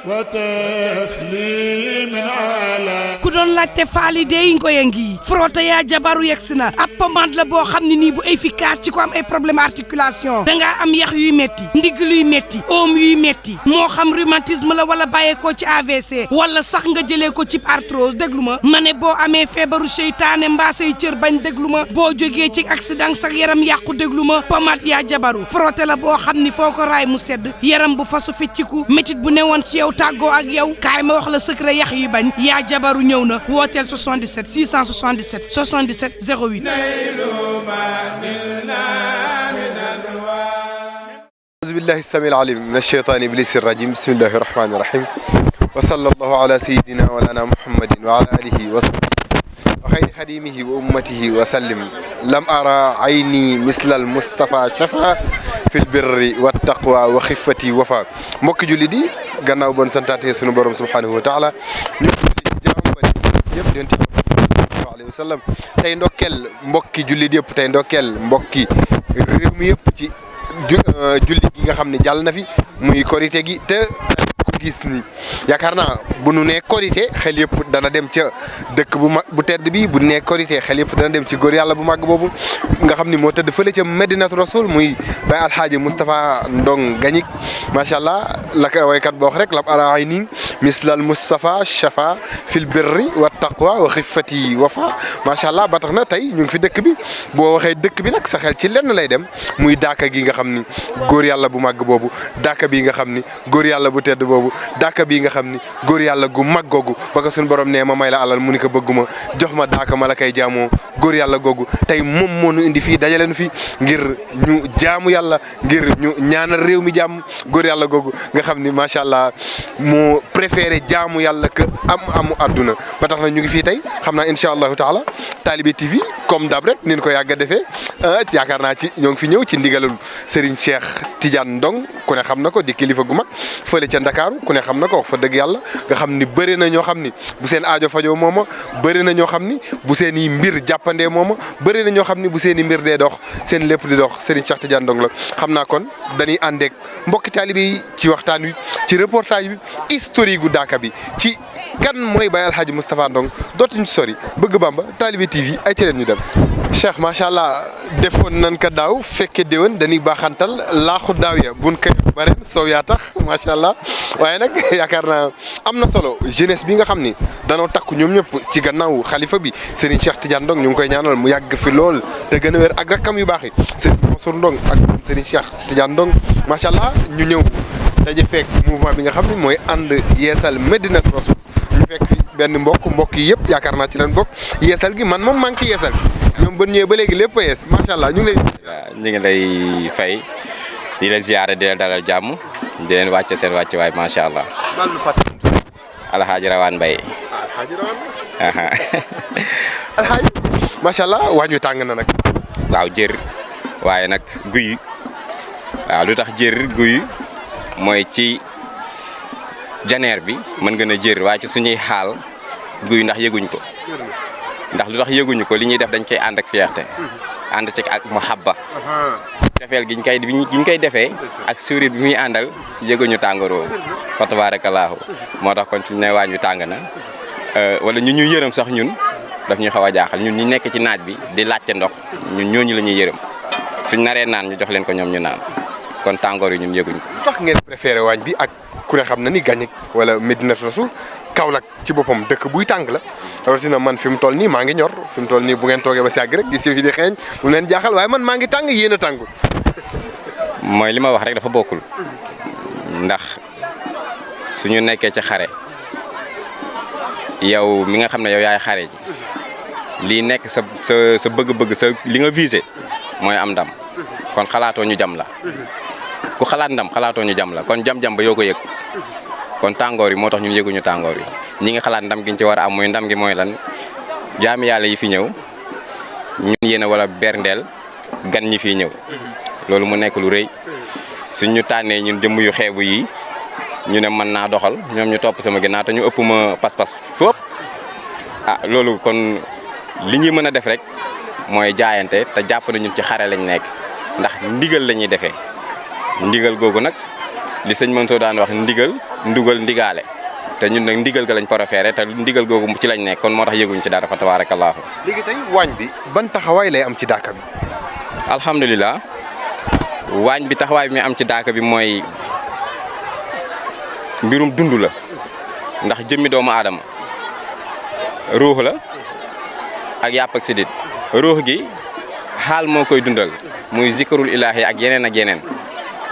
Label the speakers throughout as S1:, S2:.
S1: وتسليم على
S2: ku doon laajte faali dey ngoye ngi frotté yaa jabaru yegsi na ab pommade la boo xam ne nii bu efficace ci ko am ay problème articulation dangaa am yax yuy metti ndigg luy metti oom yuy metti moo xam rhumatisme la wala bàyyeekoo ci AVC wala sax nga jëlee ko ci arthrose déglu ma ne boo amee feebaru seytaane mbaa say cër bañ déglu ma boo jógee ci accident sax yaram yàqu déglu ma pommade yaa jabaru frotté la boo xam ni foo ko raay mu sedd yaram bu fasu fecciku métit bu newoon ci yow tàggoo ak yow kaay ma wax la secret yax yi bañ yaa jabaru ñëw na wooteel 77 677 77 08
S3: أعوذ بالله السميع العليم من الشيطان إبليس الرجيم بسم الله الرحمن الرحيم وصلى الله على سيدنا مولانا محمد وعلى آله وصحبه وخير خديمه وأمته وسلم لم أرى عيني مثل المصطفى شفا في البر والتقوى وخفتي وفا mbokk julli di gannaaw bon santaate sunu borom subhanahu wa taala ñu jaam ba yëpp denti sallallahu alayhi wa sallam tey ndokkeel mbokki julli di yëpp tey ndokkeel mbokki réew mi yëpp ci julli gi nga xam ne jàll na fi muy korité gi te ko gis ni yaakaar naa bu nu nee korité xel yëpp dana dem ca dëkk bu mag bu tedd bi bu nee korité xel yëpp dana dem ci góor yàlla bu mag boobu nga xam ni moo tëdd fële ca Medinatu Rasul muy Baye Alxaaji Moustapha Ndong Gagnick macha allah la ko waykat boo wax rek lam araay nii mislal Moustapha Chafa fil birri wa taqwa wa xiffati wafa macha allah ba tax na tey ñu ngi fi dëkk bi boo waxee dëkk bi nag sa xel ci lenn lay dem muy daaka gi nga xam ni góor yàlla bu màgg boobu daaka bii nga xam ni góor yàlla bu tedd boobu daaka bii nga xam ni góor yàlla gu mag googu ba ko suñu borom nee ma may la alal mu ni ko bëgguma jox ma daaka ma la koy jaamoo góor yàlla googu tey moom moo nu indi fii dajale nu fi ngir ñu jaamu yàlla ngir ñu ñaanal réew mi jàmm góor yàlla googu nga xam ni macha allah moo préféré jaamu yàlla que amu àdduna ba tax na ñu ngi fii tey xam naa incha allahu taala Talibé TV comme dab rek ni ñu ko yàgg a defee yaakaar naa ci ñoo ngi fi ñëw ci ndigalul Serigne Cheikh Tidiane Ndong ku ne xam na ko di kilifa gu mag fële ca Ndakaaru ku ne xam na ko wax fa dëgg yàlla nga xam ni bëri na ñoo xam ni bu seen aajo fajoo mooma bëri na ñoo xam ni bu seen i mbir jàppandee mooma bëri na ñoo xam ni bu seen i mbir dee dox seen lépp di dox Serigne Cheikh Tidiane Ndong la xam naa kon dañuy àndeek mbokki taalibe yi ci waxtaan wi ci reportage bi historique gu daaka bi ci kan mooy Baye Alxaaji Moustapha Ndong dootuñu sori bëgg Bamba Talibé TV ay ci leen ñu dem Cheikh macha allah defoon nan ka daaw fekke déwén dañuy baaxantal laaxu daaw ya buñ koy bare soow yaa tax macha allah waaye nag yaakaar naa am na solo jeunesse bi nga xam ni danoo takku ñoom ñëpp ci gannaaw xalifa bi Serigne Cheikh Tidiane Ndong ñu ngi koy ñaanal mu yàgg fi lool te gën a wér ak rakkam yu baax yi Serigne Mansour Ndong ak Serigne Cheikh Tidiane Ndong macha allah ñu ñëw daje fekk mouvement bi nga xam ne mooy ànd yeesal Medinatu Rasul ñu fekk fi benn mbokk yi yëpp yaakaar naa ci leen bokk yeesal gi man moom maa ngi ci yeesal ñoom ba ñëwee ba léegi lépp a yees macha allah ñu ngi lay.
S4: waaw ñu ngi lay fay di la ziyaare di la dalal jàmm di leen wàcce seen wàcce waay macha allah. Alxaaji Rawaan Mbaye.
S3: Alxaaji Rawaan Mbaye. Alxaaji macha allah waañu tàng na nag.
S4: waaw jër waaye nag guy waaw lu tax jër guy mooy ci janeer bi mën nga na jër waaye ci suñuy xaal guy ndax yëguñ ko ndax lu tax yëguñu ko li ñuy def dañ koy ànd ak fierté ànd ci ak muhabba tefeel giñ koy defee ak sourire bi muy àndal yëguñu tàngooroo fa tabaarakallaahu moo tax kon suñu ne waañ wi tàng na wala ñu ñuy yërëm sax ñun daf ñuy xaw a jaaxal ñun ñu nekk ci naaj bi di laajte ndox ñun ñooñu la ñuy yërëm suñ naree naan ñu jox leen ko ñoom ñu naan kon tàngoor yi ñun yëguñu ko.
S3: lu tax ngeen préféré waañ bi ak ku ne xam na ni Gagnick wala Medinatu Rasul Kaolack ci boppam dëkk buy tàng la rawatina man fi mu toll nii maa ngi ñor fi mu toll nii bu ngeen toogee ba si àgg rek di si fi di xeeñ mu leen jaaxal waaye man maa ngi tàng yéen a tàngul.
S4: mooy li ma wax rek dafa bokkul ndax suñu nekkee ci xare yow mi nga xam ne yow yaay xare ji lii nekk sa bëgg-bëgg sa li nga visé mooy am ndam kon xalaatoo ñu jam la ku xalaat ndam xalaatoo ñu jam la kon jam-jam ba yoo ko yëg kon tàngoor yi moo tax ñun yëguñu tàngoor yi ñi ngi xalaat ndam giñ ci war a am mooy ndam gi mooy lan jaami yàlla yi fi ñëw ñun yéen a wala berndeel gan ñi fi ñëw loolu mu nekk lu rëy suñ ñu tànnee ñun jëmm yu xeebu yi ñu ne mën naa doxal ñoom ñu topp sama ginnaaw te ñu ëpp ma pas-pas fépp loolu kon li ñuy mën a def rek mooy jaayante te jàpp na ñun ci xare lañ nekk ndax ndigal la ñuy defee ndigal googu nag li sëñ Mansour daan wax ndigal ndugal ndigaale te ñun nag ndigal ga lañ préféré te ndigal googu ci lañ nekk kon moo tax yëguñ ci dara fa tabaarakallaahu.
S3: léegi tey waañ bi ban taxawaay lay am ci daaka bi.
S4: alhamdulilah waañ bi taxawaay bi muy am ci daaka bi mooy mbirum dund la ndax jëmmi doomu aadama ruux la ak yàpp ak sidit ruux gi xaal moo koy dundal muy zikrul ilaahi ak yeneen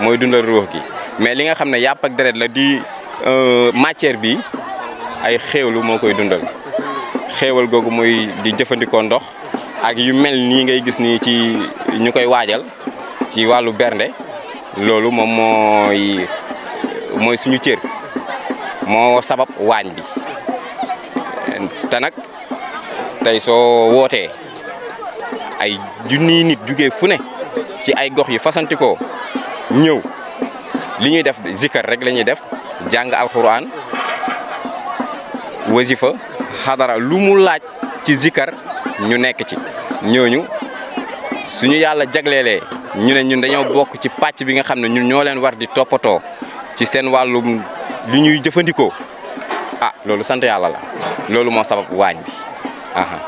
S4: mooy dundal ruux gi mais li nga xam ne yàpp ak deret la di matière bi ay xéewlu moo koy dundal xéewal googu muy di jëfandikoo ndox ak yu mel nii ngay gis nii ci ñu koy waajal ci wàllu bernde loolu moom mooy suñu cër moo sabab waañ bi te nag tey soo wootee ay junniy nit jugee fu ne ci ay gox yu fasantikoo ñëw li ñuy def zikar rek la ñuy def jàng alxuraan wasifa xadara lu mu laaj ci zikar ñu nekk ci ñooñu suñu yàlla jagleelee ñu ne ñun dañoo bokk ci pàcc bi nga xam ne ñun ñoo leen war di toppatoo ci seen wàllum li ñuy jëfandikoo loolu sant yàlla la loolu moo sabab waañ bi.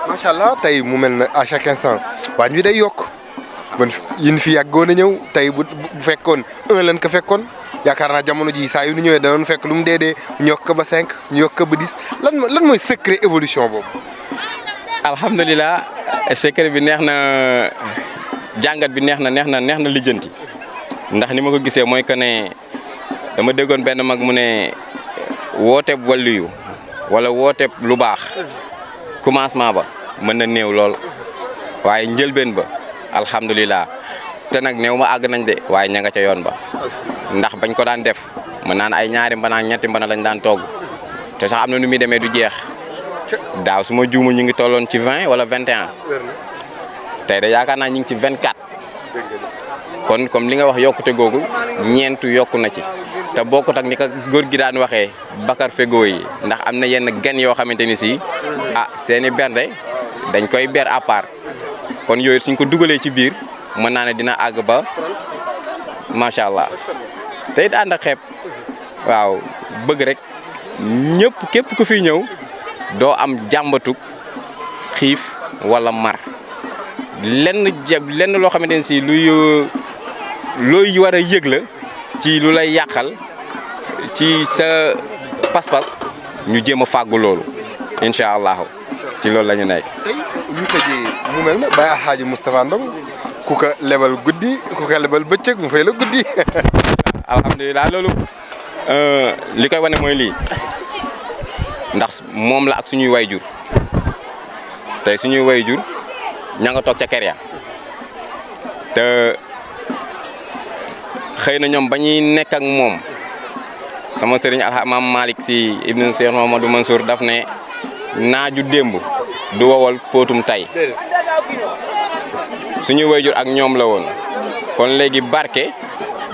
S3: macha allah tey mu mel na à chaque instant waañ bi day yokk man yin fi yàggoon a ñëw tey bu fekkoon 1 lan ko fekkoon yaakaar naa jamono ji saa yu ñu ñëwee danoon fekk lu mu dee ñu yokk ba 5 ñu yokk ba 10 lan mooy secret évolution boobu.
S4: alhamdulilah secret bi neex na jàngat bi neex na lijjanti ndax ni ma ko gisee mooy que ne dama déggoon benn mag mu ne wooteeb wàlliyu wala wooteeb lu baax commencement ba mën na néew lool waaye njëlbeen ba alhamdulilah te nag néew ma àgg nañ de waaye ña nga ca yoon ba ndax bañ ko daan def mën naan ay ñaari mbana ak ñetti mbana lañ daan togg te sax am na nu muy demee du jeex daaw su ma juumul ñu ngi tolloon ci 20 wala 21 tey de yaakaar naa ñu ngi ci 24 kon comme li nga wax yokkute googu ñeentu yokku na ci te bokkut ak ni ko góor gi daan waxee bakar fego yi ndax am na yenn gan yoo xamante ni si seeni bernde dañ koy ber à part kon yooyu suñ ko dugalee ci biir mën naa ne dina àgg ba macha allah te it ànd ak xeeb waaw bëgg rek ñëpp képp ku fi ñëw doo am jàmbatuk xiif wala mar lenn loo xamante ne si looy war a yëg la ci lu lay yàqal ci sa pas-pas ñu jéem a fàggu loolu incha allahu ci loolu la ñu nekk.
S3: tey ñu tëjee mu mel ne Baye Alhaji Moustapha Ndong ku ko lebal guddi ku ko lebal bëccëg mu fay la guddi.
S4: alhamdulilah loolu li koy wane mooy lii ndax moom la ak suñuy wayjur tey suñuy wayjur ña nga toog ca kër ya te xëy na ñoom ba ñuy nekk ak moom sama sëriñ Maam Malick Sy ibnu Cheikh Mamadou Mansour daf ne naaju démb du wowal fóotum tay suñuy wayjur ak ñoom la woon kon léegi barke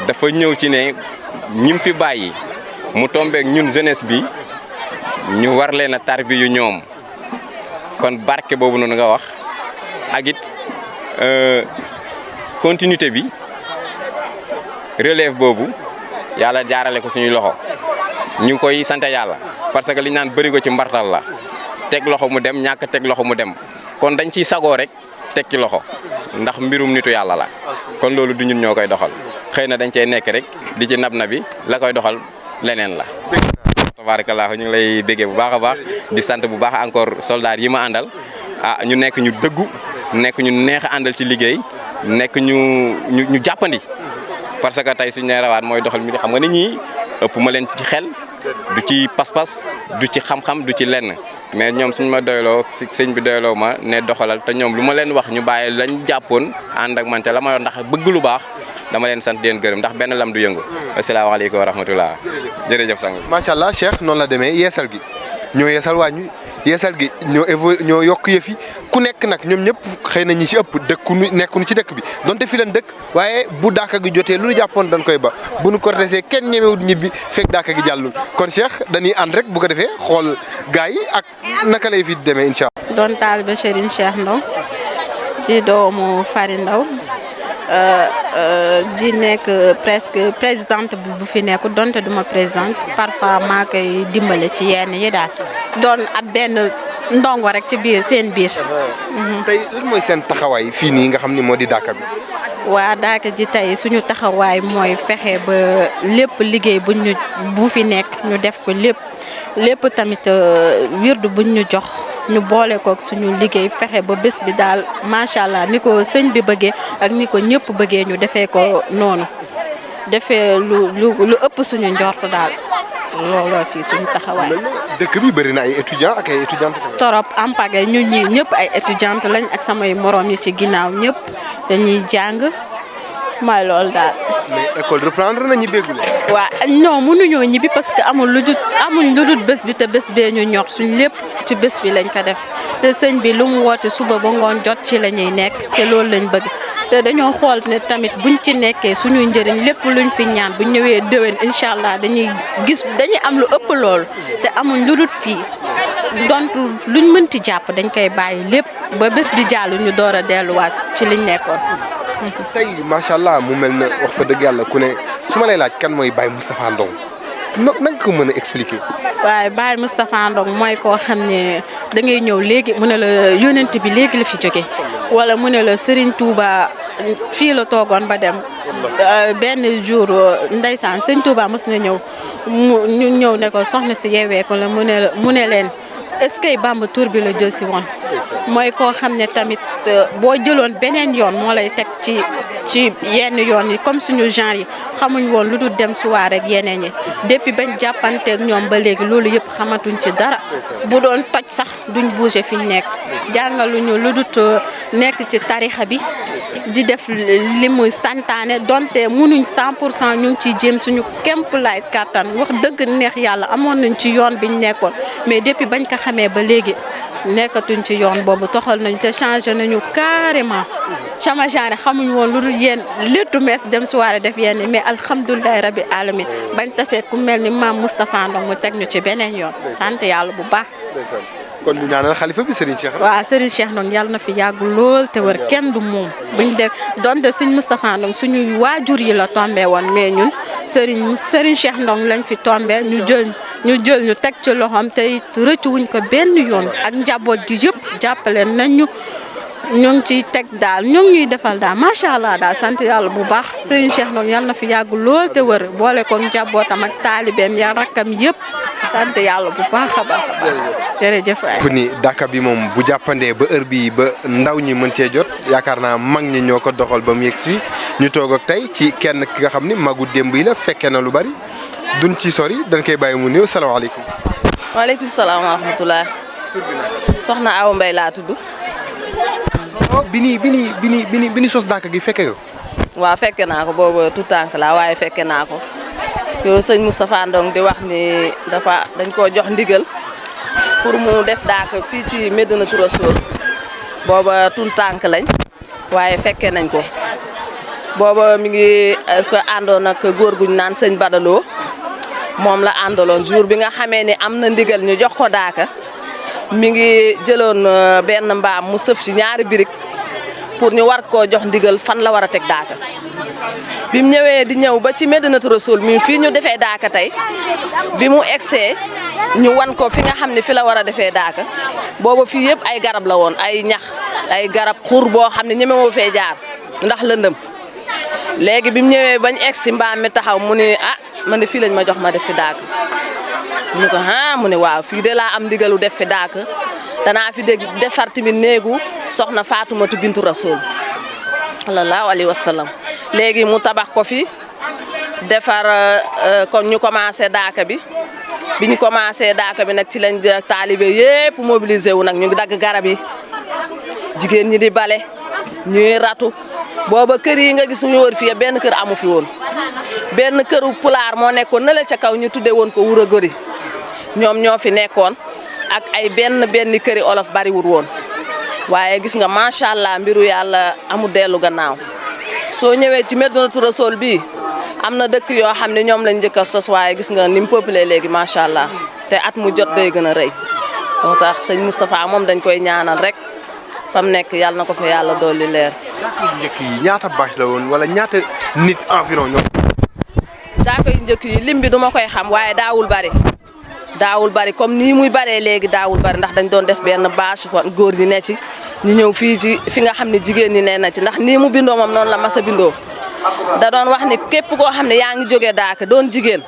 S4: dafa ñëw ci ne ñim fi bàyyi mu tombeek ñun jeunesse bi ñu war leen a tarbi yu ñoom kon barke boobu noonu nga wax ak it continuité bi relève boobu yàlla jaarale ko suñuy loxo ñu koy sant yàlla parce que li ñu naan bëri ko ci mbartal la teg loxo mu dem ñàkk teg loxo mu dem kon dañ ciy sagoo rek teg ci loxo ndax mbirum nitu yàlla la kon loolu du ñun ñoo koy doxal xëy na dañ cey nekk rek di ci nab bi la koy doxal leneen la. tabarakallah ñu ngi lay béggee bu baax a baax di sant bu baax encore soldats yi ma àndal ñu nekk ñu dëggu nekk ñu neex a àndal ci liggéey nekk ñu jàppandi parce que tey suñu nee rawaat mooy doxal mi xam nga ni ñii ëpp ma leen ci xel du ci pas-pas du ci xam-xam du ci lenn mais ñoom suñu ma doyloo sëñ bi doyloo ma ne doxalal te ñoom lu ma leen wax ñu bàyyi lañ jàppoon ànd ak man te la ma yor ndax bëgg lu baax dama leen sant di leen gërëm ndax benn lam du yëngu. asalaamaaleykum wa rahmatullah jërëjëf sang.
S3: macha allah Cheikh noonu la demee yeesal gi ñoo yeesal wàññi yeesal gi ñoo yokk yëf yi ku nekk nag ñoom ñëpp xëy na ñi ci ëpp nekkuñu ci dëkk bi donte fi leen dëkk waaye bu daaka gi jotee lu ñu jàppoon dañ koy ba bu nu ko desee kenn ñemewut ñibbi fekk daaka gi jàllul kon Cheikh dañuy ànd rek bu ko defee xool gars yi ak naka lay fi demee incha allah.
S5: doon taalibe Serigne Cheikh Ndong di doomu Fary Ndaw di nekk presque présidente bu fi nekk donte duma présidente parfois maa koy dimbale ci yenn yi daal doon ab benn ndongo rek ci biir seen biir.
S3: tey lan mooy seen taxawaay fii nii nga xam ni moo di Daaka bi.
S5: waa Daaka ji tey suñu taxawaay mooy fexe ba lépp liggéey bu fi nekk ñu def ko lépp tamit wirdu buñ ñu jox ñu boole kook suñu liggéey fexe ba bés bi daal macha allah ni ko sëñ bi bëggee ak ni ko ñëpp bëggee ñu defee ko noonu defee lu ëpp suñu njort daal looloo fii suñu taxawaay.
S3: dëkk bi bëri na ay étudiants ak ay étudiantes.
S5: torop ampagay ñun ñii ñëpp ay étudiantes lañ ak samay morom yi ci ginnaaw ñëpp dañuy jàng mooy loolu daal.
S3: mais école reprendre na ñibbeegul.
S5: waaw non mënuñoo ñibbi parce que amuñ lu dul bés bi te bés bee ñu ñor suñ lépp ci bés bi lañ ko def te sëñ bi lu mu woote suba ba ngoon jot ci la ñuy nekk te loolu lañ bëgg te dañoo xool ne tamit buñ ci nekkee suñuy njëriñ lépp luñ fi ñaan bu ñëwee déwén incha allah dañuy am lu ëpp loolu te amuñ lu dul fii donc luñ mënti jàpp dañ koy bàyyi lépp ba bés bi jàll ñu door a delluwaat ci liñ nekkoon.
S3: tey macha allah mu mel ne wax fa dëgg yàlla ku ne su ma lay laaj kan mooy Baye Moustapha Ndong na nga ko mën a expliquer.
S5: waaye Baye Moustapha Ndong mooy koo xam ne da ngay ñëw léegi mu ne la yónent bi léegi la fi jóge wala mu ne la Serigne Touba fii la toogoon ba dem benn jour ndeysaan Serigne Touba mës na ñëw ñu ñëw ne ko soxna si yeewee ko la mu ne leen est-ce que Bamba tur bi la jël si woon mooy koo xam ne tamit boo jëloon beneen yoon moo lay teg ci yenn yoon yi comme suñu genre yi xamuñ woon lu dul dem suwaar rek yeneen yi depuis bañ jàppanteeg ñoom ba léegi loolu yëpp xamatuñ ci dara bu doon toj sax duñ bouger fi ñu nekk jàngaluñu lu dul nekk ci tarixa bi di def li muy santaane donte munuñ 100% ñu ngi ciy jéem suñu képp laay kàttan wax dëgg neex yàlla amoon nañ ci yoon biñ nekkoon mais depuis bañ ko xamee ba léegi nekkatuñ ci yoon boobu toxal nañ te changé nañu carrément sama genre xamuñ woon lu dul yéen léttu mees dem soirée def yenn mais alhamdulilah rabbi alamin bañ tasee ku mel ni maam Moustapha Ndong mu teg ñu ci beneen yoon sant yàlla bu baax.
S3: kon ñu ñaanal xalifa bi Serigne Cheikh.
S5: waaw Serigne Cheikh Ndong yàlla na fi yàgg lool te wër kenn du moom buñ def donte Serigne Moustapha Ndong suñuy waajur yi la tombé woon mais ñun Serigne Cheikh Ndong lañ fi tombé ñu jël ñu teg ci loxoom te it rëccu wuñ ko benn yoon ak njaboot gi yëpp jàppale nañ ñu ngi ciy teg daal ñu ngi ñuy defal daal macha allah daal sant yàlla bu baax Serigne Cheikh Ndong yàlla na fi yàgg lool te wër boole ko njabootam ak taalibeem ya rakkam yëpp sant yàlla bu baax a baax. jërëjëf waay.
S3: fu ni Daaka bi moom bu jàppandee ba heure bii ba ndaw ñi mën cee jot yaakaar naa mag ñi ñoo ko doxal ba mu yegg si ñu toog ak tey ci kenn ki nga xam ni magu démb yi la fekkee na lu bari duñ ci sori dañ koy bàyyi mu néew salaamaaleykum.
S6: waaleykum salaam wa rahmatulah. soxna Awa Mbaye laa tudd.
S3: bi ni sos Daaka gi fekke ko.
S6: waaw fekke naa ko boobu tout tànk laa waaye fekke naa ko yow sëñ Moustapha Ndong di wax ni dañ koo jox ndigal pour mu def Daaka fii ci Médinatoul Rassoul booba tout tànk lañ waaye fekke nañ ko booba mi ngi ko àndoon ak góor guñ naan sëñ Badaloo moom la àndaloon jour bi nga xamee ni am na ndigal ñu jox ko Daaka mi ngi jëloon benn mbaam mu sëf ci ñaari birig pour ñu war koo jox ndigal fan la war a teg Daaka bi mu ñëwee di ñëw ba ci Médinatoul Rassoul mi fii ñu defee Daaka tey bi mu egsee ñu wan ko fi nga xam ne fi la war a defee Daaka booba fii yëpp ay garab la woon ay ñax ay garab xur boo xam ne ñeme moo fee jaar ndax lëndëm léegi bi mu ñëwee bañ egsi mbaam mi taxaw mu ne ah man de fii lañ ma jox ma def fi Daaka mu ko mu ne waaw fii de laa am ndigalu def fi Daaka danaa fi dégg defar tamit néegu soxna Faatumatu bintu Rasul sallallahu alayhi wa sallam léegi mu tabax ko fi defar kon ñu commencé Daaka bi ñu commencé Daaka bi nag ci lañ taalibe yépp mobilisé wu nag ñu ngi dagg garab yi jigéen ñi di bale ñuy ratu booba kër yi nga gis ñu wër fii benn kër amu fi woon benn këru pulaar moo nekkoon na la ca kaw ñu tudde woon ko Wura Gori ñoom ñoo fi nekkoon ak ay benn këri olof bariwul woon waaye gis nga macha allah mbiru yàlla amul dellu gannaaw soo ñëwee ci Médinatoul Rassoul bi am na dëkk yoo xam ne ñoom lañ njëkk a sos waaye gis nga ni mu peuplé léegi macha allah te at mu jot day gën a rëy moo tax sëñ Moustapha moom dañ koy ñaanal rek fa mu nekk yàlla na ko fa yàlla dolli leer.
S3: jàkka yu njëkk yi ñaata bâche la woon wala ñaata nit environ ñoom.
S6: jàkka yu njëkk yi lim bi duma koy xam waaye daawul bari comme nii muy baree léegi daawul bari ndax dañ doon def benn bâche fa góor ñi ne ci ñu ñëw fii ci fi nga xam ne jigéen ñi nee na ci ndax nii mu bindoo moom noonu la mas a bindoo da doon wax ni képp koo xam ne yaa ngi jógee Daaka doon jigéen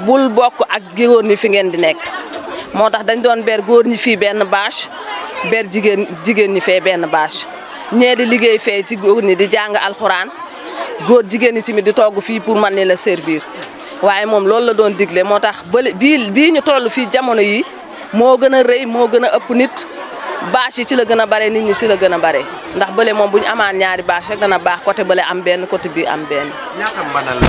S6: bul bokk ak góor ñi fi ngeen di nekk moo tax dañ doon ber góor ñi fii benn bâche ber jigéen ñi fee benn bâche ñee di liggéey fee ci góor ñi di jàng alxuraan góor jigéen ñi tamit di togg fii pour mën ni la servir waaye moom loolu la doon digle moo tax bii ñu toll fii jamono yi moo gën a rëy moo gën a ëpp nit bâche yi ci la gën a bare nit ñi ci la gën a bare ndax bële moom bu ñu amaan ñaari bâche rek dana baax côté bële am benn côté bi am benn.
S3: ñaata mbana la.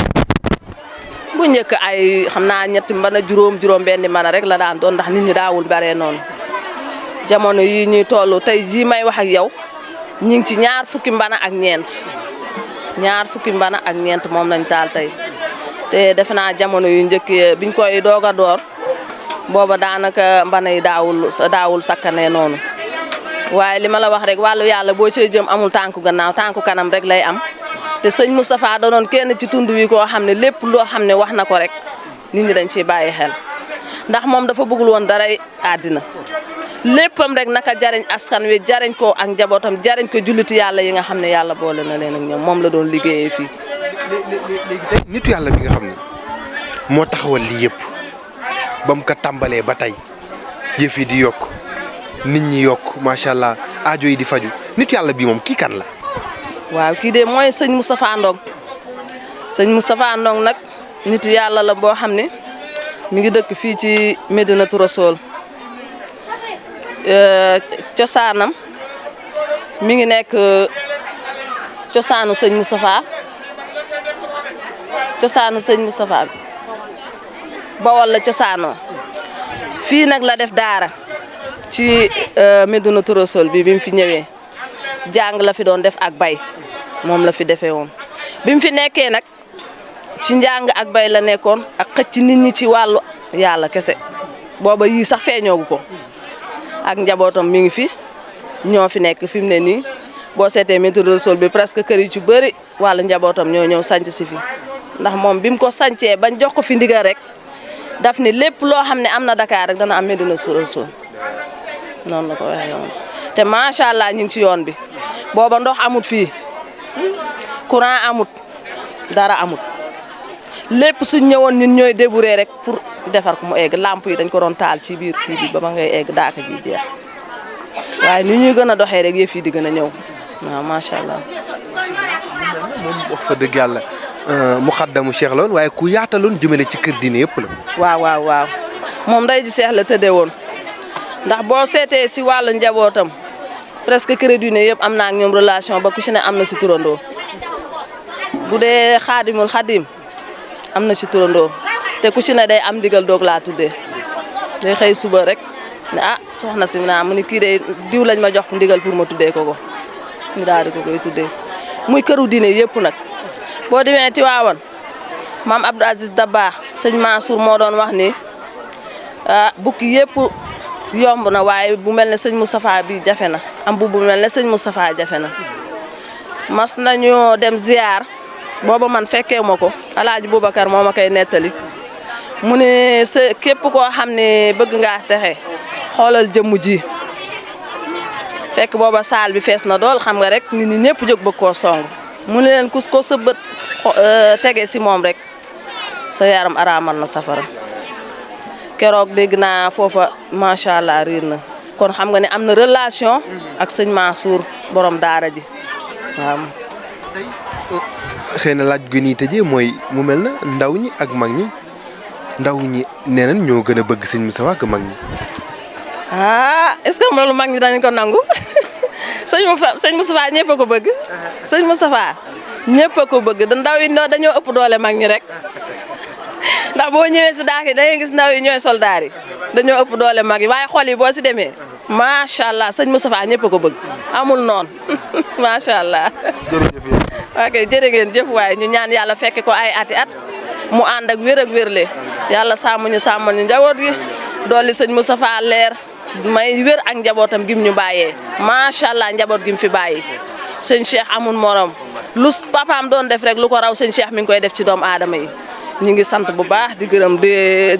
S6: bu njëkk ay xam naa ñetti mbana juróom benn mbana rek la daan doon ndax nit ñi daawul bare noonu jamono yi ñuy toll tey jii may wax ak yow ñu ngi ci ñaar fukki mbana ak ñeent moom lañ taal tey. te defe naa jamono yu njëkk biñ koy doog a door booba daanaka mbana yi daawul sakkanee noonu waaye li ma la wax rek wàllu yàlla boo cee jëm amul tànku gannaaw tànku kanam rek lay am te sëñ Moustapha da doon kenn ci tund wi koo xam ne lépp loo xam ne wax na ko rek nit ñi dañ ciy bàyyi xel ndax moom dafa bëggul woon dara àddina léppam rek naka jariñ askan wi jariñ ko ak njabootam jariñ ko julliti yàlla yi nga xam ne yàlla boole na leen ak ñoom moom la doon liggéeyee fii.
S3: léegi tey nitu yàlla bi nga xam ne moo taxawal lii yëpp ba mu ko tàmbalee ba tey yëf yi di yokk nit ñi yokk macha allah aajo yi di faju nitu yàlla bi moom kii kan la.
S6: waaw kii de mooy sëñ Moustapha Ndong sëñ Moustapha Ndong nag nitu yàlla la boo xam ne mi ngi dëkk fii ci Médinatoul Rassoul cosaanam mi ngi nekk cosaanu sëñ Moustapha bi Bawol la cosaanoo fii nag la def daara ci Médinatoul Rassoul bi mu fi ñëwee jàng la fi doon def ak bay moom la fi defee woon bi mu fi nekkee nag ci njàng ak bay la nekkoon ak xëcc nit ñi ci wàllu yàlla kese booba yii sax feeñoogu ko ak njabootam mi ngi fi ñoo fi nekk fi mu ne nii boo seetee Médinatoul Rassoul bi presque kër yi ci bëri wàllu njabootam ñoo ñëw sanc si fi ndax moom bi mu ko sancee bañ jox ko fi ndigal rek daf ni lépp loo xam ne am na Dakar rek dana am Médinatoul Rassoul noonu la ko waxee woon te macha allah ñu ngi ci yoon bi booba ndox amut fii courant amut dara amut lépp suñ ñëwoon ñun ñooy débourer rek pour defar ko mu egg lamp yi dañ ko doon taal ci biir kii bi ba ma ngay egg Daaka ji jeex waaye ni ñuy gën a doxee rek yëf yi di gën a ñëw waaw macha allah.
S3: moom wax fa dëgg yàlla muxaddamu Cheikh la woon waaye ku yaataloon jëmale ci kër diine yëpp la.
S6: waaw moom day ji Seex la tëddee woon ndax boo seetee si wàllu njabootam presque kër diine yëpp am na ak ñoom relation ba ku si ne am na si turandoo bu dee xaadimul xadim am na si turandoo te ku si ne day am ndigal doog laa tuddee day xëy suba rek ne soxna si mu ni kii de diw lañ ma jox ndigal pour ma tuddee ko ñu daal di ko koy tuddee muy këru diine yëpp nag. boo demee Tiwaawan maam Abdou Aziz Dabakh sëñ Mansour moo doon wax ni bukki yëpp yomb na waaye bu mel ne sëñ Moustapha bi jafe na am bu mel ne sëñ Moustapha jafe na mas nañu dem ziar booba man fekkee ma ko Alaaji Boubacar moo ma koy nettali mu ne képp koo xam ne bëgg ngaa texe xoolal jëmm ji fekk booba saal bi fees na dool xam nga rek nit ñi ñëpp jóg bëgg koo song mu ne leen ko sa bët tege si moom rek sa yaram araamal na safara keroog dégg naa foofa macha allah riir na kon xam nga ne am na relation ak sëñ Mansour borom daara ji waaw.
S3: xëy na laaj gu ñuy tëjee mooy mu mel na ndaw ñi ak mag ñi ndaw ñi nee nañ ñoo gën a bëgg sëñ Moustapha ak mag ñi.
S6: est-ce que loolu mag ñi dañ ko nangu sëñ Moustapha ñëpp a ko bëgg sëñ Moustapha ñëpp a ko bëgg ndaw yi dañoo ëpp doole mag ñi rek ndax boo ñëwee si Daaka da ngay gis ndaw yi ñooy soldaar yi dañoo ëpp doole mag yi waaye xol yi boo si demee macha allah sëñ Moustapha ñëpp a ko bëgg amul noonu macha allah.
S3: jërëjëf yéen.
S6: ok jërë ngeen jëf waaye ñu ñaan yàlla fekke ko ay ati at mu ànd ak wér ak wérle yàlla sàmm ñu sàmmal ñu njaboot gi dolli sëñ Moustapha leer may wér ak njabootam gim ñu bàyyee macha allah njaboot gim fi bàyyi sëñ Cheikh amul morom lu papaam doon def rek lu ko raw sëñ Cheikh mi ngi koy def ci doomu aadama yi ñu ngi sant bu baax di gërëm di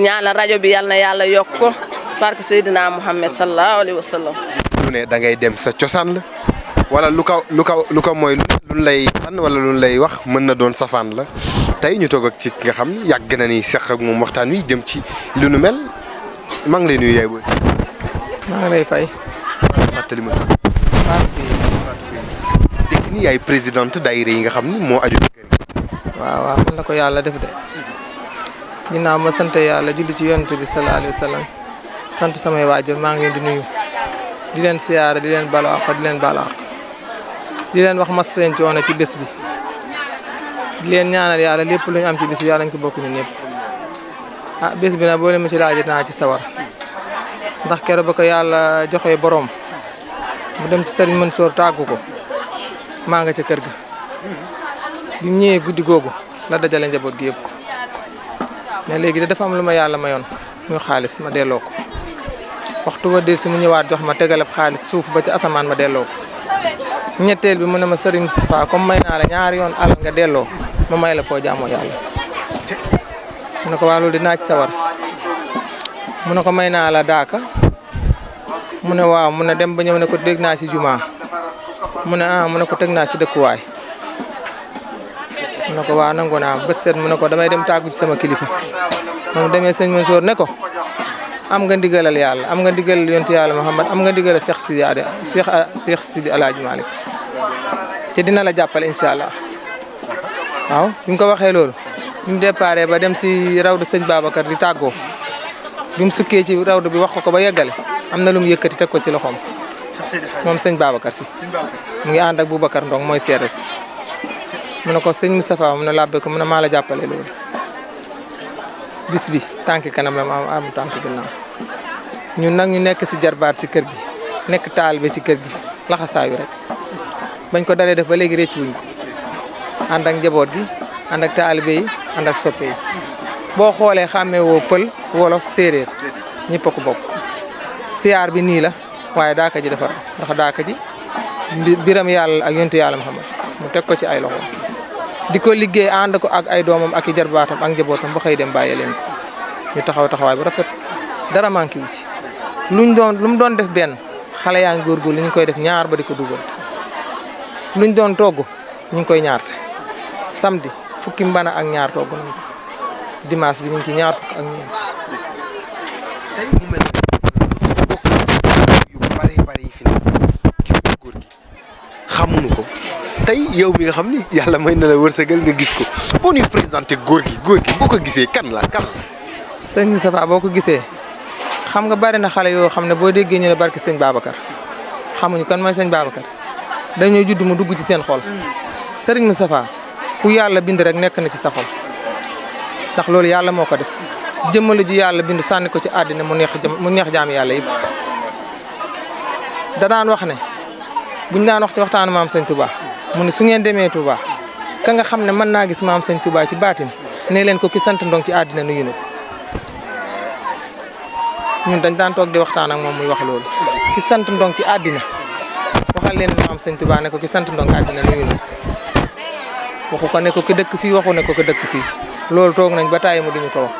S6: ñaanal rajo bi yal na yàlla yokk ko barke Seydina Muhammad sallallahu alayhi wa sallam.
S3: lu ne da ngay dem sa cosaan la wala lu ko mooy luñ lay tan wala luñ lay wax mën na doon safaan la tey ñu toog ak ci nga xam ni yàgg na ni seq ak moom waxtaan wi jëm ci lu nu mel maa ngi lay nuyu yaay booy.
S7: maa ngi lay fay.
S3: fàttali ma dégg ni yaay présidente daayira yi nga xam ni moo aju ci kër gi.
S7: waaw man la ko yàlla def de ginnaaw ma sant yàlla julli ci yonent bi sallallahu alayhi wa sallam sant samay waajur maa ngi leen di nuyu di leen siyaare di leen balu àq di leen balu àq di leen wax mas seen coono ci bés bi di leen ñaanal yàlla lépp lu ñu am ci bés bi yàlla ñu ko bokk ñun ñëpp ah bés bi nag boo leen ma ci laajee naa ci sawar ndax keroog ba ko yàlla joxee borom mu dem ci Serigne Mansour tàggu ko maa nga ca kër ga bi mu ñëwee guddi googu la dajale njaboot gi yëpp mais léegi de dafa am lu ma yàlla mayoon muy xaalis ma delloo ko waxtu wa del si mu ñëwaat jox ma tegalab xaalis suuf ba ci asamaan ma delloo ko ñetteel bi mu ne ma Serigne Moustapha comme may naa la ñaari yoon alal nga delloo ma may la foo jaamoo yàlla mu ne ko waa loolu dinaa ci sawar mu ne ko may naa la daaka mu ne waaw mu ne dem ba ñëw ne ko dégg naa si jumaa mu ne mu ne ko teg naa si dëkkuwaay mu ne ko waaw nangu naa bët seet mu ne ko damay dem tàggu ci sama kilifa moom demee sëñ Mansour ne ko am nga ndigalal yàlla am nga ndigalal yontu yàlla Muhammad am nga ndigalal Cheikh Sidi Alaaji Malick ci dina la jàppale incha allah waaw bi mu ko waxee loolu bi mu déparé ba dem si rawdu sëñ Babacar di tàggoo bi mu sukkee ci rawdu bi wax ko ba yeggale am na lu mu yëkkati teg ko si loxoom moom sëñ Babacar si mu ngi ànd ak Boubacar Ndong mooy seede si mu ne ko sëñ Moustapha mu ne làbbe ko mu ne maa la jàppale loolu bis bi tànki kanam la ma am tànki ginnaaw ñun nag ñu nekk si jarbaat si kër gi nekk taalibe si kër gi laxasaayu rek bañ ko dalee def ba léegi réccu wuñ ko ànd ak njaboot gi ànd ak taalibe yi ànd ak soppe yi boo xoolee xàmmee woo pël wolof séeréer ñëpp a ko bokk siyaar bi nii la waaye daaka ji defar ndax daaka ji biram yàlla ak yontu yàlla Muhammad mu teg ko ci ay loxoom di ko liggéey ànd ko ak ay doomam ak i jarbaatam ak njabootam ba xëy dem bàyyi leen ko ñu taxaw taxawaay bu rafet dara manqué wu ci lu mu doon def benn xale yaa ngi góorgóorlu ñu ngi koy def ñaar ba di ko dugal luñ doon togg ñu ngi koy ñaarte samedi fukki mbana ak ñaar togg nañ ko dimanche bi ñu ngi ci ñaar fukk ak ñeent.
S3: tey mu mel ni bokk na ci yu bari fi gis nga góor gi xamuñu ko tey yow mi nga xam ni yàlla may na la wërsëgal nga gis ko boo ñuy présenté góor gi boo ko gisee kan la.
S7: sëñ Moustapha boo ko gisee xam nga bari na xale yoo xam ne boo déggee ñu ne barki sëñ Babacar xamuñu kan mooy sëñ Babacar dañoo judd mu dugg ci seen xol sëriñ Moustapha ku yàlla bind rek nekk na ci sa xol ndax loolu yàlla moo ko def jëmmala ji yàlla bind sànni ko ci àddina mu neex jaam yàlla yëpp da daan wax ne buñ daan wax ci waxtaanu maam sëñ Touba mu ne su ngeen demee Touba ka nga xam ne mën naa gis maam sëñ Touba ci baatin ne leen ko ki sant ndong ci àddina nuyu na ko ñun dañ daan toog di waxtaan ak moom muy wax loolu ki sant ndong ci àddina waxal leen maam sëñ Touba ne ko ki sant ndong àddina nuyu na waxu ko ne ko ki dëkk fii waxu ne ko ki dëkk fii loolu toog nañ ba tàyyi mu duñu ko wax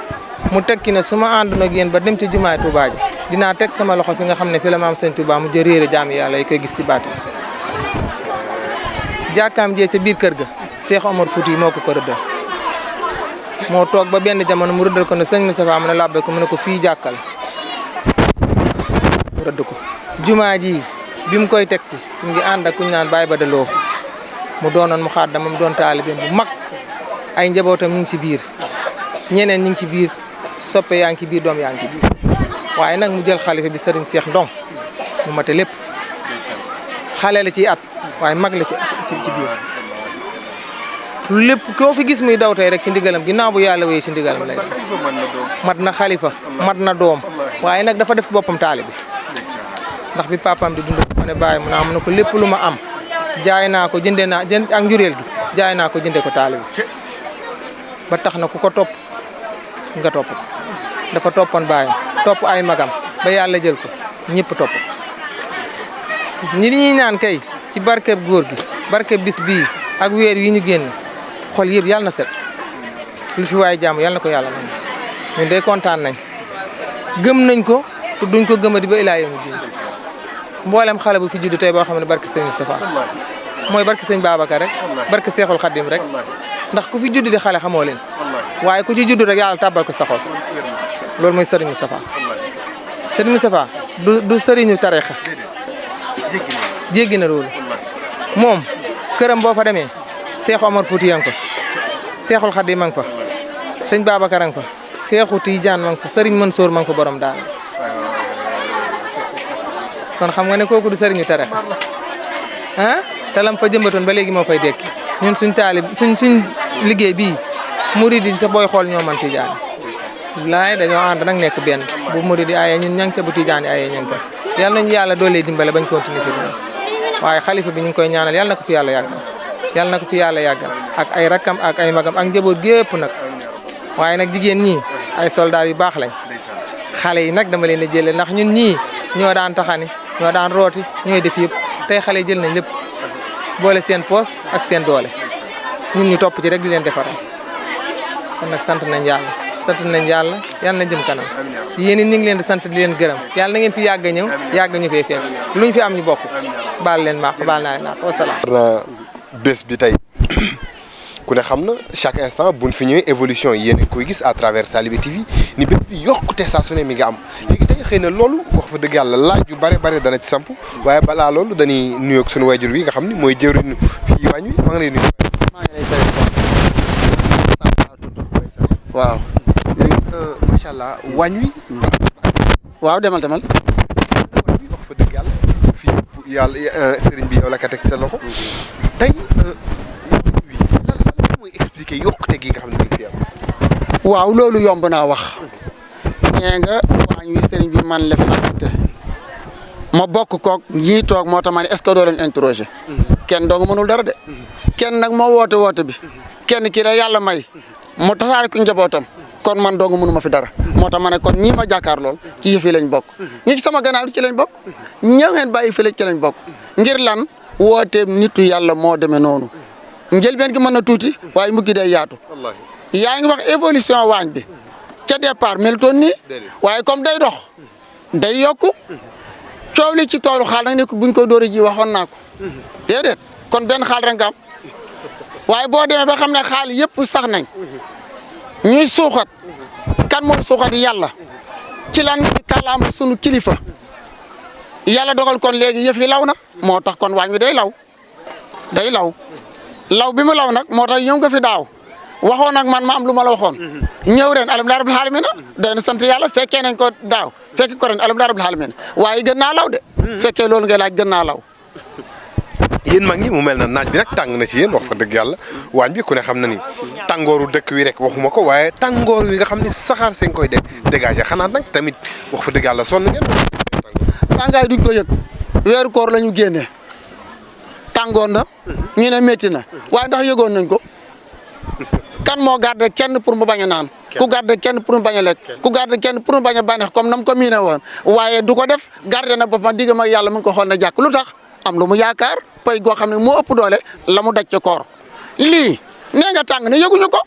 S7: mu tekki ne su ma àndoon ak yéen ba dem ci jumaay Touba ji dinaa teg sama loxo fi nga xam ne fi la maam sëñ Touba mu jë réere jaam yàlla yi koy gis si baatin jàkkaam jee ca biir kër ga Cheikh Omar Fouti moo ko rëddal moo toog ba benn jamono mu rëddal ko ne sëñ Moustapha mu ne làbbe ko mu ne ko fii jàkkal mu rëdd ko jumaa ji bi mu koy teg si mu ngi ànd ak kuñ naan Baye Badaloo mu doonoon mu xaat dama mu doon taalibeem bu mag ay njabootam ñu ngi ci biir ñeneen ñu ngi ci biir soppe yaa ngi ci biir doom yaa ngi ci biir waaye nag mu jël xalifa bi Serigne Cheikh Ndong mu mate lépp xale la ciy at waaye mag la ci biir lépp koo fi gis muy daw tey rek ci ndigalam ginnaaw bu yàlla wéyee ci ndigalam lay mat na xalifa mat na doom waaye nag dafa def boppam taalibe ndax bi papaam di dund ma ne bàyyi mu naa mu ne ko lépp lu ma am jaay naa ko jënd ak njureel gi jaay naa ko jëndee ko taalibe ba tax na ku ko topp nga topp ko dafa toppoon baayam topp ay magam ba yàlla jël ko ñëpp topp ñi ñuy ñaan kay ci barkeb góor gi barkeb bis bii ak weer yi ñu génn xol yëpp yàlla na set lu fi waaye jàmm yàlla na ko yàlla man ñun day kontaan nañ gëm nañ ko te duñ ko gëmadi ba ilaa yawmi diin mboolem xale bu fi judd tey boo xam ne barke sëñ Moustapha mooy barke sëñ Babacar rek barke Seexul Xaddim rek ndax ku fi judd di xale xamoo leen waaye ku ci judd rek yàlla tàbbal ko sa xol loolu mooy sëriñ Moustapha sëriñ Moustapha du sëriñu tarixa jéggi na loolu moom këram boo fa demee Seexu Omar Fouti yang fa Seexul Xaddim ma nga fa sëñ Babacar a nga fa Seexu Tijaan ma nga fa sëriñ Mansour ma nga fa borom daal kon xam nga ne kooku du sëriñu tere ah te lam fa jëmbatoon ba léegi moo fay dekki ñun suñ taalib suñ liggéey bii murid yi sa booy xool ñoo man Tijaan laay dañoo ànd nag nekk benn bu murid yi aye ñun ña ngi ca bu Tijaan yi aye ña ngi ca yal nañu yàlla doolee dimbale bañ continuer si waaye xalifa bi ñu ngi koy ñaanal yal na ko fi yàlla yàggal yal na ko fi yàlla yàggal ak ay rakkam ak ay magam ak njaboot gépp nag waaye nag jigéen ñii ay soldaar yu baax lañ xale yi nag dama leen a jëlee ndax ñun ñii ñoo daan taxani ñoo daan rooti ñooy def yëpp tey xale yi jël nañ lépp boole seen poos ak seen doole ñun ñu topp ci rek di leen defaral kon nag sant nañ yàlla yal na jëm kanam yéen it ñu ngi leen di sant di leen gërëm yàlla na ngeen fi yàgg a ñëw yàgg ñu fee fekk luñ fi am ñu bokk baal leen maaq baal naa leen maaq wasalaam.
S3: na bés bi tey ku ne xam na chaque instant buñ fi ñëwee évolution yi yéen a koy gis à travers Talibé TV ni bés bi yokkute saa su ne mi nga am léegi tey xëy na loolu wax fa dëgg yàlla laaj yu bare dana ci samp waaye balaa loolu dañuy nuyoog suñu wayjur wi nga xam ni mooy jëwriñu fii waañ wi maa ngi lay nuyu.
S8: maa ngi lay fay waaw.
S3: léegi macha allah waañ wi.
S8: waaw demal.
S3: waañ wi wax fa dëgg yàlla fii yàlla sëriñ bi yow la ka teg sa loxo tey lan mooy expliquer yokkute gi nga xam ne mi ngi fi am.
S8: waaw loolu yomb naa wax. nee nga waañ wi sëriñ bi man la fi affecté ma bokk koog ñii toog moo tax ma ne est-ce que doo leen interroger. kenn doo nga mënul dara de. kenn nag moo woote bi. kenn kii la yàlla may. mu tasaare ko njabootam. kon man doo nga mënuma fi dara. moo tax ma ne kon ñii ma jàkkaar lool ci yëf yi lañ bokk. ñi ci sama gannaaw ci lañ bokk. ñëw ngeen bàyyi fële ci lañ bokk. ngir lan wooteem nitu yàlla moo demee noonu. njëlbeen gi mën na tuuti waaye mujj day yaatu. yaa ngi wax évolution waañ bi. ca départ melutoon nii. waaye comme day dox. day yokku. coow li ci toolu xaal nag nekkul buñ ko dóori ji waxoon naa ko. déedéet kon benn xaal rek nga am. waaye boo demee ba xam ne xaal yëpp sax nañ. ñuy suuxat. kan mooy suuxat yàlla. ci lan kàllaama sunu kilifa. yàlla dogal kon léegi yëf yi law na. moo tax kon waañ wi day law. day law. law bi mu law nag moo tax ñëw nga fi daaw. waxoon nag man ma am lu ma la waxoon. ñëw ren alhamdulilah rabbil alamin day na sant yàlla fekkee nañ ko daaw fekke ko ren alhamdulilah rabbil alamin waaye gën naa law de. fekkee loolu ngay laaj gën naa law.
S3: yéen mag ñi mu mel na naaj bi rek tàng na ci yéen wax fa dëgg yàlla waañ bi ku ne xam na ni tàngooru dëkk wi rek waxuma ko waaye tàngoor wi nga xam ni saxaar seen koy dégager xanaa nag tamit wax fa dëgg yàlla sonn ngeen.
S8: tàngaay duñ ko yëg weeru koor la ñu génnee tàngoor na ñu ne métti na waaye ndax yëgoon nañ ko. kan moo garder kenn pour mu bañ a naan ku garder kenn pour mu bañ a lekk ku garder kenn pour mu bañ a bànneex comme nam ko miine woon waaye du ko def garder na boppam diggam ak yàlla mu ngi ko xool na jàkk lu tax am lu mu yaakaar pay goo xam ne moo ëpp doole la mu daj ci koor lii nee nga tàng ne yëguñu ko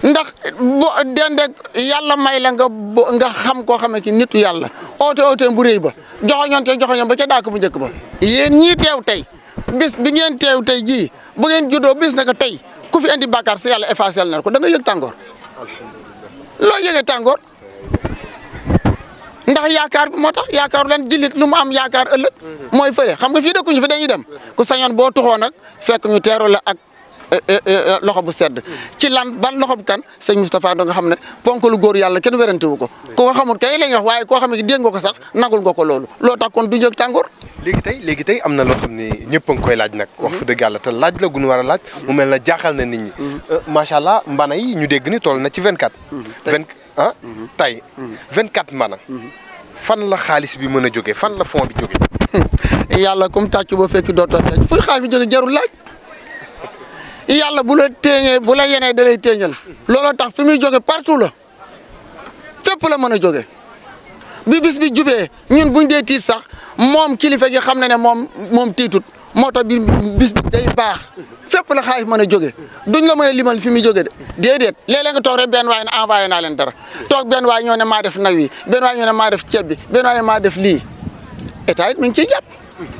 S8: ndax bo dendeg yàlla may la nga xam koo xam ne ki nitu yàlla oote bu réy ba joxoñoon ba ca dàkk bu njëkk ba yéen ñii teew tey bis bi ngeen teew tey jii bu ngeen juddoo bis naka tey ku fi indi bàkkaar si yàlla effacé na ko da nga yëg tàngoor loo yëgee tàngoor ndax yaakaar bi moo tax yaakaaru leen jullit lu mu am yaakaar ëllëg mooy fële xam nga fii dëkkuñu fi dañuy dem ku sañoon boo tuxoo nag fekk ñu teeru la ak loxo bu sedd ci lan ban loxo bu kan sëñ Moustapha Ndo nga xam ne ponk lu góor yàlla kenn werante wu ko ku ko xamul kay la ñuy wax waaye koo xam ne dégg nga ko sax nagul nga ko loolu loo tax kon du jóg tàngoor.
S3: léegi tey am na loo xam ne ñëpp a ngi koy laaj nag wax fa dëgg yàlla te laaj la gu ñu war a laaj mu mel na jaaxal na nit ñi macha allah mbana yi ñu dégg ni toll na ci 24 tey 24 mbana fan la xaalis bi mën a jógee fan la fond bi jógee
S8: yàlla comme tàccu boo fekki dootoo fekk fuy xaalis bi jógee jarul laaj yàlla bu la téeñee bu la yenee da lay téeñal looloo tax fi muy jóge partout la fépp la mën a jóge bi bis bi jubee ñun buñ dee tiit sax moom kilifa gi xam na ne moom tiitut moo tax bi bis bi day baax fépp la xaalis mën a jóge duñ la mën a limal fi muy jóge de déedéet léeg-léeg nga toog rek benn waay ne envoyé naa leen dara toog benn waay ñoo ne maa def naw yi benn waay ñoo ne maa def ceeb bi benn waay maa def lii état it mi ngi ciy jàpp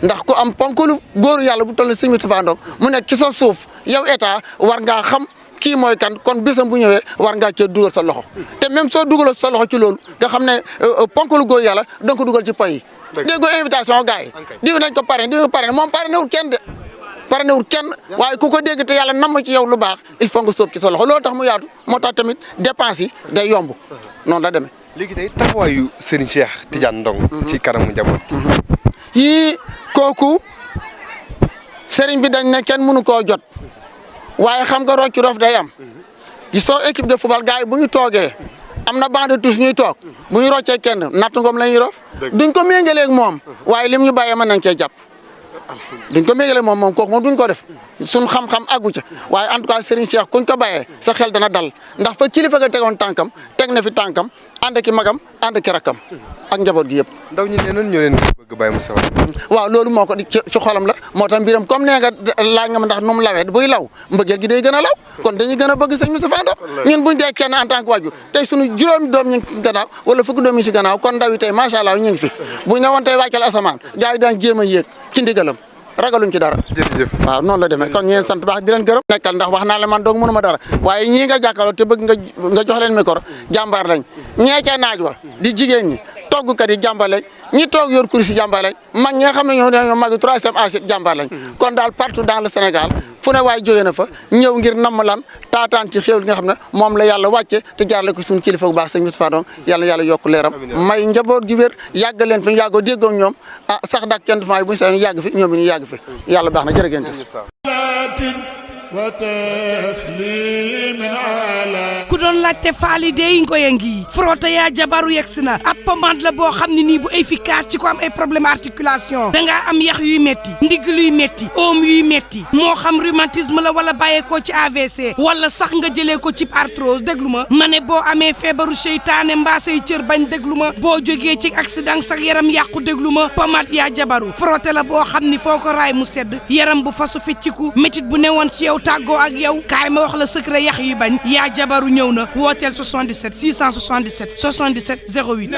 S8: ndax ku am ponkalu góoru yàlla bu toll ne sëñ Moustapha Ndong mu nekk ci sa suuf yow état war ngaa xam kii mooy kan kon bésam bu ñëwee war ngaa cee dugal sa loxo te même soo dugaloo sa loxo ci loolu nga xam ne ponkalu góoru yàlla da nga ko dugal ci pay yi dégg nga invitation gars yi diw nañ ko pare moom pare newul kenn de pare newul kenn waaye ku ko dégg te yàlla nam ci yow lu baax il faut nga sóob ci sa loxo loolu tax mu yaatu moo tax tamit dépense yi day yomb noonu la demee.
S3: léegi tey taxawaayu Serigne Cheikh Tidiane Ndong ci kanamu njaboot
S8: yii kooku Serigne bi dañ ne kenn mënu koo jot waaye xam nga rocci rof day am gisoo équipe de football gars yi bu ñu toogee am na banc de touche ñuy toog bu ñu roccee kenn natt ngoom la ñuy rof duñ ko méngaleeg moom waaye lim ñu bàyyee mën nañ cee jàpp duñ ko méngaleeg moom kooku moom duñ ko def suñ xam-xam àggu ca waaye en tout cas Serigne Cheikh kuñ ko bàyyee sa xel dana dal ndax fa kilifa ga tegoon tànkam teg na fi tànkam ànd ki magam ànd ki rakkam ak njaboot gi yëpp.
S3: ndaw ñi nee nañ ñoo leen bëgg Baye Moussa.
S8: waaw loolu moo ko ci xolam la moo tax mbiram comme nee nga laaj nga ma ndax nu mu lawee buy law mbëggeel gi day gën a law kon dañuy gën a bëgg sëñ Moustapha Ndong ñun buñ dee kenn en tant que waajur tey suñu juróomi doom ñu ngi fi gannaaw wala fukki doom yi si gannaaw kon ndaw yi tey macha allah ñu ngi fi buñ ne woon tey wàccal asamaan gars yi daan jéem a yéeg ci ndigalam ragaluñ ci dara.
S3: jërëjëf
S8: waaw noonu la demee kon ñeen sant baax di leen gërëm nekkal ndax wax naa la man dong mënu ma dara waaye ñii nga jàkkaarloo te bëgg nga jox leen micro jàmbaar lañ ñee ca naaj wa di jigéen ñi toggkat yi jàmbaar lañ ñi toog yor kuréel si jàmbaar lañ mag ñi nga xam ne ñoo mag troisième âge jàmbaar lañ kon daal partout dans le Sénégal fu ne waay jógee na fa ñëw ngir namm lan taataan ci xéwal nga xam ne moom la yàlla wàcce te jaarale ko suñu kilifa bu baax sëñ Moustapha Ndong yàlla yokk leeram may njaboot gi wér yàgg leen fi ñu yàggoo déggoo ak ñoom ah sax dak kenn du fa bu ñu sax ñu yàgg fi ñoom ñu yàgg fi yàlla baax na jërëjëf
S2: ku doon laajte faali dey ngoye ngi frotté yaa jabaru yegsi na ab pommade la boo xam ne nii bu efficace ci ko am ay problème articulation dangaa am yax yuy metti ndigg luy metti oom yuy metti moo xam rhumatisme la wala bàyyeekoo ci AVC wala sax nga jëlee ko ci arthrose déglu ma ne boo amee feebaru seytaane mbaa say cër bañ déglu ma boo jógee ci accident sax yaram yàqu déglu ma pommade yaa jabaru frotté la boo xam ni foo ko raay mu sedd yaram bu fasu fecciku métit bu newoon ci yow tàggoo ak yow kaay ma wax la secret yax yi bañ yaa jabaru ñëw na wooteel 77 677 77 08